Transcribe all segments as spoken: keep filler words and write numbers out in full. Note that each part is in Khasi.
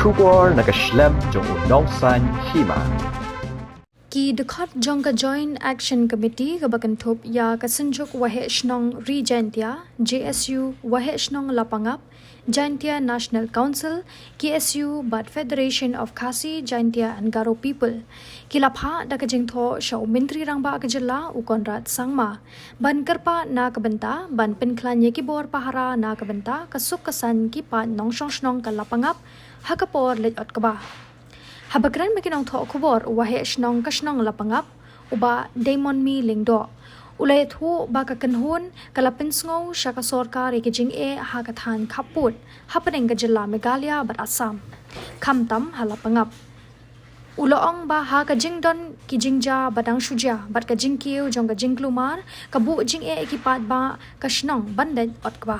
Khubor na ka shlem jong u nongsan hima. Ki dkhot jong ka Joint Action Committee kaba kynthup ïa ka Synjuk Waheh Shnong Ri Jaintia, J S U, Waheh Shnong Lapangap, Jaintia National Council, K S U, bad Federation of Khasi, Jaintia and Garo People, ki la phah da ka jingthoh sha u Myntri Rangbah ka Jylla u Conrad Sangma ban kyrpad na ka bynta ban pynkhlaiñ ïa ki bor pahara na ka bynta ka suk ka saiñ ki paid nongshong shnong ka Lapangap ha ka por leit ot kba. Haba kren bad ki nongthoh khubor, u Waheh Shnong ka shnong Lapangap, u Bah Deimonmi Lyngdoh, u la ïathuh ba ka kynhun ka la pynsngew sha ka sorkar ïa ki jingeh ha ka thaiñ khappud hapdeng ka jylla Meghalaya bad Assam, khamtam ha Lapangap. U la ong ba ha ka jingdon ki jingjia ba dang shu jia bad ka jingkiew jong ka jingkulmar, ka buh jingeh ïa ki paidbah ka shnong ban leit ot kba.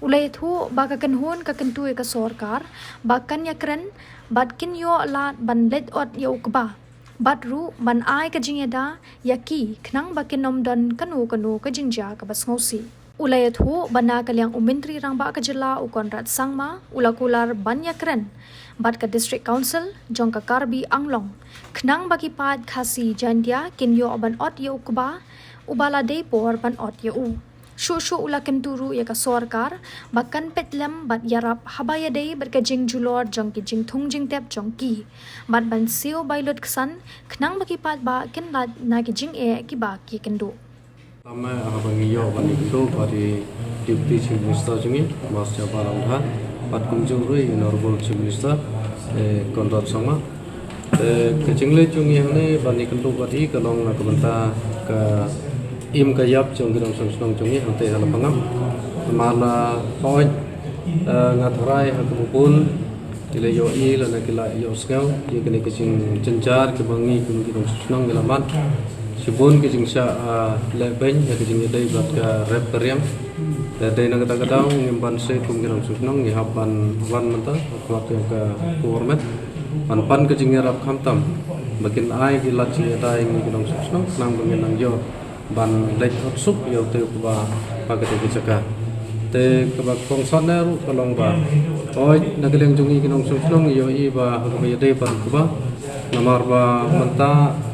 U la ïathuh ba ka kynhun ka kyntu ïa ka sorkar ba kan ïakren bad kin ïoh lad ban leit ot ïa u kba, bad ruh ban ai ka jingïada ïa ki khnang ba kin ym don kano kano ka jingjia kaba sngewsih. U la ïathuh ba na ka liang u Myntri Rangbah ka Jylla u Conrad Sangma u la kular ban ïakren bad ka District Council jong ka Karbi Anglong khnang ba ki paid Khasi Jaintia kin ïoh ban ot ïa u kba uba la dei por ban ot ïa u. Shuh shuh u la kyntu ruh ïa ka sorkar ba kan peit lem bad ïarap haba ïadei bad ka jingjulor jong ki jingthung jingtep jong ki, bad ban siew bai lut ksan khnang ba ki paidbah kin lait na ki jingeh kiba ki kynduh. Tang ba haba ngi ïoh ban ïakynduh bad i Deputy Chief Minister jong ngi, Bah Shah Bah Rangbah, bad kumjuh ruh i Honorable Chief Minister, eh, Conrad Sangma. Eh, ka jingleit jong ngi hangne ban ïakynduh bad i ka long na ka bynta ka im ka ïap jong ki nongshong shnong jong ngi hangtei ha Lapangap. Namar la hoi, eh, nga tharai ha kaba bun ki la ïohi lane ki la ïohsngew ïa kane ka jingjynjar kaba ngi kum ki nongshong shnong ngi la mad. Shibun ki jingshah, ah, lehbeiñ ha ka jingïadei bad ka rep ka riang. Te dei na kata ka daw ngim ban sngewthuh kum ki nongshong shnong, ngi hap ban wan mynta ha khmat jong ka government ban pan ka jingïarap khamtam ba kin ai ki lad jingïada ïa ngi ki nongshong shnong khnang ba ngin nang ïoh ban leit ot suk ïa utei u kba ha katei ka jaka. Te kaba kongsan ne ruh ka long ba, hoi, na ka liang jong ngi ki nongshong shnong ngi ïohi ba ha kaba ïadei bad u kba, namar ba mynta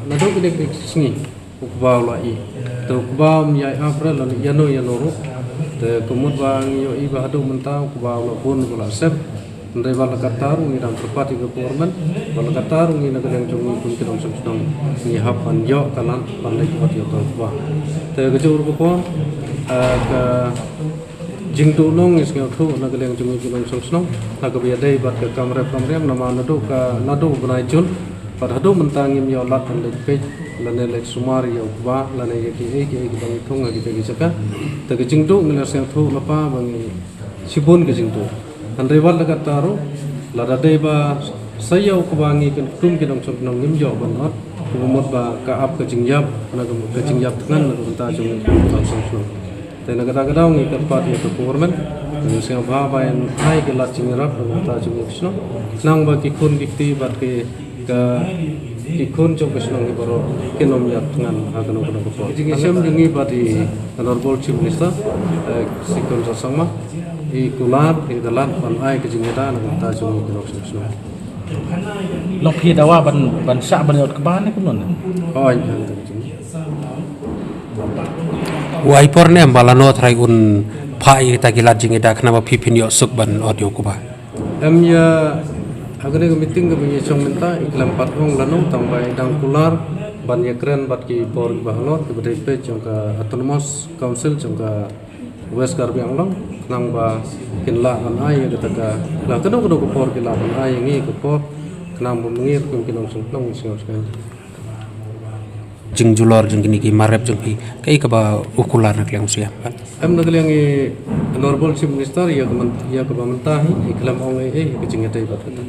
naduh kine ki sngi u kba u la ih. Te u kba um ïai ap re lane ïano ïano ruh. Te ka mut ba ngi ïohi ba haduh mynta u kba u la bun u la sep. Hynrei wat la katta ruh ngi dang kyrpad ïa ka government, wat la katta ruh ngi na ka liang jong ngi kum ki nongshong shnong ngi hap ban ïoh ka lad ban leit ot ïa uta u kba. Te kajuh ruh ka por, eh, ka jingduh nong ngi sngewthuh na ka liang jong ngi ki nongshong shnong ha kaba ïadei bad ka kam rep kam riang namar naduh ka, naduh u bnai Jun bad haduh mynta ngim ïoh lad ban leit peit lane leit sumar ïa u kba lane ïa kiei kiei kiba ngi thung ha kitei ki jaka. Te ka jingduh ngi la sngewthuh lypa ba ngi shibun ka jingduh. Hynrei wat la katta ruh, lada dei ba sa ïa u kba ngi kum ki nongshong shnong ngim ïoh ban ot, ka mut ba ka ap ka jingïap, na ka, ka jingïap thngan na ka bynta jong ngi kum ki nongshong shnong. Te na kata ka daw ngi kyrpad ïa ka government, ngi sngewbha ba yn ai ki lad jingïarap na ka bynta jong ngi ki shnong, khnang ba ki khun ki kti bad ki, ka, ki khun jong ka shnong hi baroh kin ym ïap thngan ha kano kano ka por. Ka jingïashem jong ngi bad i Honorable Chief Minister, eh, Conrad Sangma, i kular ïa ka lad ban ai ka jingïada na ka bynta jong ngi ki nongshong shnong. Long phi dawa ban, ban shah ban ïoh kba ne kumno ne? Oh, ïa, ïa, ïa. Wai por ne em ba lano trai un phah ïa kita ki lad jingïada khnang ba phi phin ïoh suk ban ot ïa u kba? Em ïa, ha kane ka meeting kaba ngi shong mynta i khlem pat ong lano tang ba i dang kular ban ïakren bad ki bor kiba halor kiba dei peit jong ka Autonomous Council jong ka West Karbi Anglong khnang ba kin lah ban ai ïa kata ka, la kano kano ka por kin lah ban ai ïa ngi ka por khnang ba ngi kum ki nongshong shnong ngi sngewsih. Jingjulor jong kine ki mar rep jong phi, kaei kaba u kular na ka liang u Siem? Em, na ka liang i Honorable Chief Minister ïa ka myn-, ïa kaba mynta hi i khlem ong ei ei ka jingïadei bad kata.